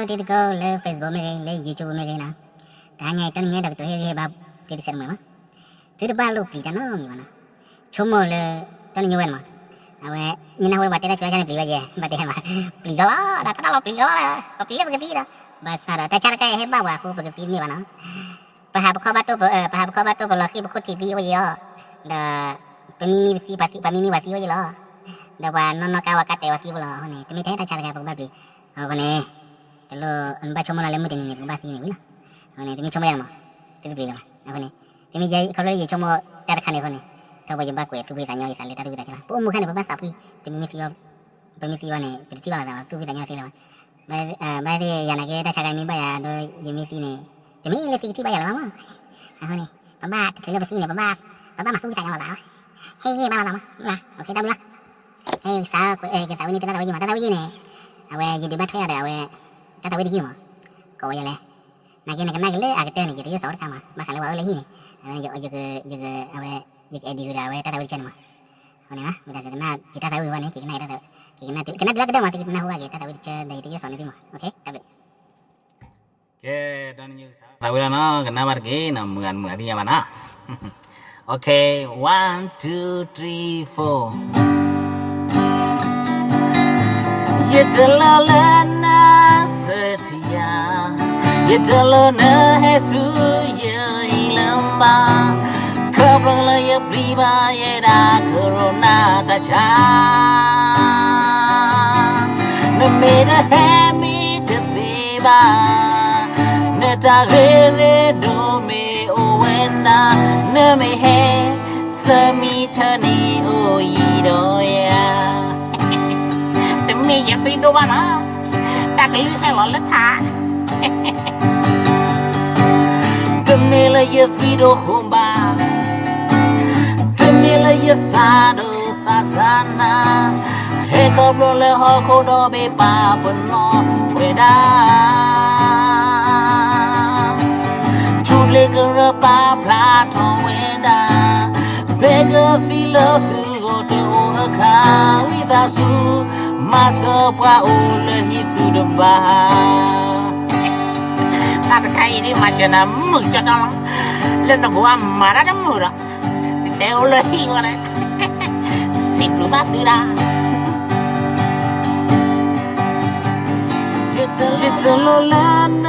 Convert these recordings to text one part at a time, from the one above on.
တံၤသကိးလၢ Facebook မ့ၢ်ဂ့ၤ, လၢ YouTube မ့ၢ်ဂ့ၤနီၤ, တဟါညါအံၤ တနံၤညါဒီးကတိၤဟ့ၣ်ဂံၢ်ဟ့ၣ်ဘါ သုတစဲးတမှဲၤမး, သုတဘၣ်လိၣ်ပျံၤတၢ်နီတမံၤဘၣ်နီၤ. ဆိကမိၣ်လၢ တနံၤညါဝဲန့ၣ်မး, အဝဲ မ့ၢ်နၢ်ဟူလၢပှၤတဲတၢ်ဆူးတၢ်ဆါန့ၣ် ပျံၤဝဲယဲၢ်, ဘၣ်တဲမး, ပျံၤလီၤလီၤ, ဒီးတၢ်တၢ်လီၤပျံၤလီၤ, ပျံၤလၢပကသံဒီး, ဘၣ်ဆၣ်ဒီး တၢ်ဆါတခါအံၤဟဲဘၣ်ပှၤအဃိ ပကသံတမ့ၢ်ဘၣ်နီၤ. ပဟးပခီဘၣ်တိၢ်, ပဟးပခီဘၣ်တိၢ် ပလီၤဃံၤပခိၣ်ထံးသံအိၣ်ယဲၢ်အီၤ, ဒီး ပမံမံပသံ, ပှၤမံမံပှၤသံအိၣ်ယဲၢ်လီၤ. ဒီးပှၤနီၢ်နီၢ်ကါဝဲကါတဲာ်ဝဲသံဖိလီၤ. အဃိန့ၣ် တမ့ၢ်ထဲတၢ်ဆါတခါ ပကဘၣ်ပျံၤ, အဃိန့ၣ် တလိၣ်ဘၣ်ဆိကမိၣ်နီၤ လၢမုၢ်တနံၤန့ၣ် ပကဘၣ်သံန့ၣ်ဝံၤလီၤ. အဃိန့ၣ် တမ့ၢ်ဆိကမိၣ်ယၤမး, သုတပျံၤလၢၤဘၣ်. အဃိန့ၣ် တမ့ၢ်ယဲ ခီဖျိလၢယဆိကမိၣ်တၢ်တခါန့ၣ်အဃိန့ၣ်, ထီဘိယဘၣ်ကွဲးသူၣ်ဖှံသးညီယသးလၢတၢ်သူၣ်ဖှံသးညီလီၤ. ပအိၣ်မူခါန့ၣ် ပဘၣ်သးဖှံ, တမ့ၢ်သံအီၤ, ပမ့ၢ်သံအီၤန့ၣ် ပတထံၣ်ဘၣ်လိာ်သးဘၣ်, သူၣ်ဖှံသးညီသ့လၢၤဘၣ်. ဘၣ်သ့ၣ်ယၤနာ်က့ တၢ်ဆါတခါအံၤမ့ၢ်ဘၣ်ယၤဒီး ယမ့ၢ်သံန့ၣ်, တမ့ၢ်လၢသုကထံၣ်ဘၣ်ယၤလၢၤဘၣ်မး. အဃိန့ၣ် ပဘၣ်တချုးလၢပသံန့ၣ် ပဘၣ်, ပဘၣ်မၤသူၣ်ဖှံသးညီလိာ်သး, ဟ့ၣ်ဂံၢ်ဘါလိာ်သးမး, တၢ်ဘျုးလီၤ. ဟဲစး, ကသးဝံၣ်န့ၣ် တၢ်သးဝံၣ်ယံၤမး, တၢ်သးဝံၣ်ယံၤန့ၣ်, အဝဲ ယဒုးဘၣ်ထွဲအီၤဒီး အဝဲ တၢ်သးဝံၣ်တယုၢ်မး, ကိးဝဲယၤလဲၣ်. နာ်က့ နကနၣ်က့ၤလၢအကတၢၢ်န့ၣ် ယတယုၢ်စီၤတခါမး, ဘၣ်ဃးလၢပှၤအိၣ်လၢဟံၣ်န့ၣ်, အဝဲ ယကအဲၣ်ဒိးဒီးအဝဲတၢ်သးဝံၣ်တဆၢန့ၣ်မး. အဃိန့ၣ် မ့ၢ်တၢ်စဲကနၣ်ယတၢ်သးဝံၣ်ဝဲန့ၣ် ကနၣ်, ကနၣ်တုၤလၢကတၢၢ်မး သုကနၢ်ဟူဘၣ်က့ၤတၢ်သးဝံၣ်တဆၢဒီး ယတယုၢ်စီၤန့ၣ်သ့မး. တၢ်ဘျုး ကဲ, ဒီးနသးဝံၣ်လီၤနီၤ, ကနၣ်ဘၣ်တက့ၢ်နီၤ, မုာ်ဂ့ၤမုာ်ဂ့ၤသ့ၣ်ညါဘၣ်နီၤ. Okay, one, two, three, four. ယတလိၣ်လၢနစၢၤထံယၤ, ယတလိၣ်နဟဲဆူယဟံၣ်လၢၤဘၣ်, ခီဖျိလၢယပျံၤဘၣ်ယဲဒၣ် ကရူၢ်နၢ်တၢ်ဆါ နမ့ၢ်တဟဲမ့ၢ်တသ့ဘၣ်, နတၢ်ဂ့ၤရ့ဒိၣ်မ့ၢ်အိၣ်ဝဲဒၣ်, နမ့ၢ်ဟဲသၢမံထၢန့ၣ်အိၣ်ယံၤဒီးယၤ, တမ့ၢ်ယသံဒိၣ်ဘၣ်နီၤ, တၢ်ကလုၢ်ဟဲလီၤလၢထး တမ့ၢ်လၢယသွံၣ်ဒိၣ်ဃိဘၣ်, တမ့ၢ်လၢယသးဒိၣ်သးစၢ်နၤ, ဟဲခီဖျိလၢဟီၣ်ခိၣ်ဒီဘ့ၣ်ပာ်ပနီၣ်ဝဲဒၣ်, ထူၣ်ဖျ့ကရၢပာ်ဖျါထီၣ်ဝဲဒၣ်, ဘဲကသံလၢသုဂီၢ်တအိၣ်အခါ, ဝံသးစူၤ မၤစၢၤပှၤအိၣ်လၢဟံၣ်သုတဖၣ် တၢ်တခါအံၤဒ်မၤစၢၤနၤမုာ်ကၠီတီလီၤ, လၢနကဝါမၤတၢ်တမုာ်ဒီး, တဲအိၣ်လၢဟံၣ်ဝဲဒၣ်, စံးဘျုးဘၣ်သုဒၣ်. ယတလိၣ်လၢန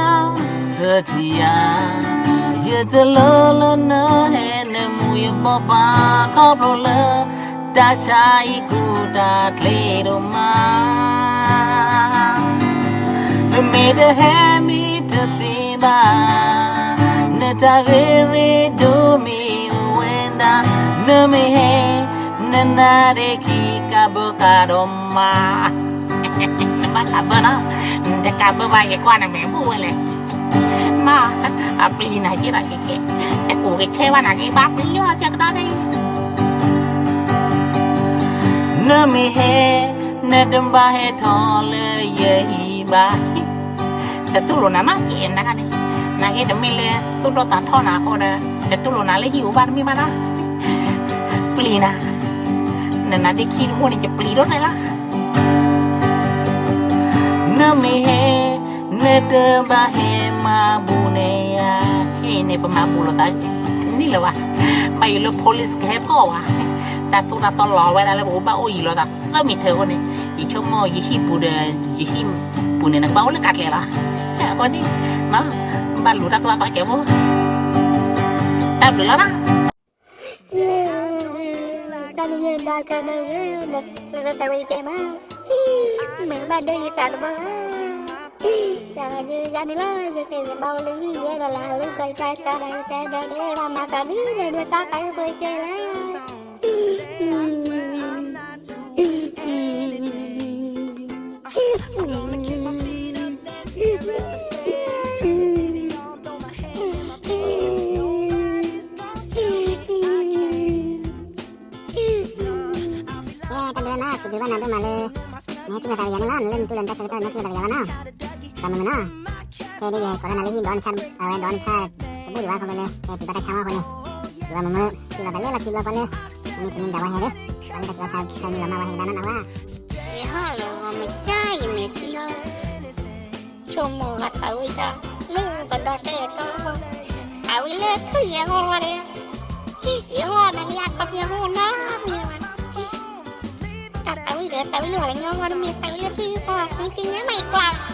စၢၤထံယၤ, ယတလိၣ်လၢနဟဲနမူယဘိးဘၣ်, ခီဖျိလၢ တၢ်ဆါအံၤကူၣ်တၢ်ချ့ဒိၣ်မး, နမ့ၢ်တဟဲမ့ၢ်တသ့ဘၣ်, နတၢ်ဂ့ၤရ့ဒိၣ်မ့ၢ်အိၣ်ဝဲဒၣ်, နမ့ၢ်ဟဲ နနါဒ့ခံကးဘၢဃာ်ဒီးမး, နဘၣ်ကးဘၢနီၤ, နတကးဘၢဘၣ်ယကွၢ်နမဲာ်ဘူၣ်ဝဲလဲၣ် နီၤ, အပျံၤနၤက့ဒီးကဲကဲ, တကူးကဆဲဘၣ်နၤက့ ဘၣ်ပျံၤအီၤကကဒီးန့ၣ်, နမ့ၢ်ဟဲ နတဘၣ်ဟဲထီၣ်လၢယဟံၣ်ဘၣ်, တတူၢ်လိာ်နၤနီတကဲးနၤန့ၣ်, နၤက့တမ့ၢ်လၢသူၣ်ဒိၣ်သးထီၣ်နၤအဃိဒီး တတူၢ်လိာ်နၤလၢဟံၣ်ပူၤဘၣ်တမ့ၢ်ဘၣ်နီၤ, ပျံၤနၤ, နနါဒ့ခံတဘိန့ၣ် ယပျံၤဒိၣ်န့ၣ်လီၤ. နမ့ၢ်ဟဲ နတဘၣ်ဟဲမၤဘူၣ်န့ၢ်ယၤ, ဟဲန့ၣ် ပမၤဘူၣ်လိာ်သး တန့ၢ်လၢၤဘၣ်, ဘၣ်ယိၣ်လၢ police ကဟဲဖီၣ်ဝဲ, တၢ်သိၣ်တၢ်သီလီၤဝဲဒၣ်လၢပအိၣ်ဘၣ်အိၣ်ယံၤလိာ်သးသၢမံၤထၢၣ်အဃိန့ၣ်, ယဆိကမိၣ်ယဟံၣ်ပူၤဒီး ယဟံၣ်ပူၤန့ၣ် နကဘၣ်အိၣ်လၢကးကျဲၤလီၤ, အဃိန့ၣ် ဘၣ်လူၤတၢ်သိၣ်တၢ်သီကဲးဖိ, တၢ်ဘျုးလီၤနီၤ. တၢ်နံၤညါဘၣ်ကဒီး, လၢတၢ်ဝဲယကဲမး, မ့ၢ်ဘၣ်ဒိယသးတဘီလီၤ, ယၤန့ၣ်လီၤ, ယကဲယဘၣ်အိၣ်လၢဟံၣ်ယဲဒီးလၢဟးလၢကီၢ်ယတၢ်ကဒီး ယဘၣ်မၤသးဒ်လဲၣ်ဒီးတၢ်သးဝံၣ်ဖိယကဲလီၤ. ကဲ တၢ်ဘျုးနီၤ, စံးဘျုးဘၣ်နၤဒိၣ်မးလၢ နဟဲတူၢ်လိာ်သးဒီးယၤန့ၣ်လီၤ, နလၢနတူၢ်လိာ်နတၢ်ဆၢကတီၢ် နဟဲတူၢ်လိာ်သးဒီးယၤဘၣ်နီၤ, တၢ်မုာ်မုာ်နီၤ. ခဲအံၤဒ်ယဲ ကိးထီၣ်နၤလၢဟံၣ်ဒီးနဆါ, အဝဲဒီးနဆါ တဘူၣ်ဒံးဘၣ် ခီဖျိလၢ ဟဲပျံၤဘၣ်တၢ်ဆါမးအဃိန့ၣ်, ယဘၣ်မုာ်မုာ် ထံၣ်လိာ်သးလၢလီၢ်ခံဘျီဃီလၢ မ့ၢ်တနံၤဒၣ်ဝဲဟဲဒီး ပှၤလၢတၢ်ကီတၢ်ခဲမ့ၢ်လီၤမၢ်ဝဲဟဲဒၣ်နီၢ်နီၢ်ဝဲ, ယဟီၣ်လီၤမ့ၢ်ကါယမဲာ်ထံလီၤ. ဆိကမိၣ်ဂၤသးဝံၣ်တၢ် လၢပဒီးတဲအတီ သးဝံၣ်လၢထူၣ်ယဲၢ်ဂီၢ်ဝဲဒၣ်, ယဲၢ်ဂီၢ်န့ၣ် လၢအခီပညီအိၣ်နီတမံၤဘၣ်, တၢ်သးဝံၣ်ဒီးသးဝံၣ်လၢပှၤကညီဂီၢ်တမ့ၢ် သးဝံၣ်လၢထူၣ်ယဲၢ်ဂီၢ် မ့ၢ်သ့ၣ်ညါမးယကွၢ်လီၤ.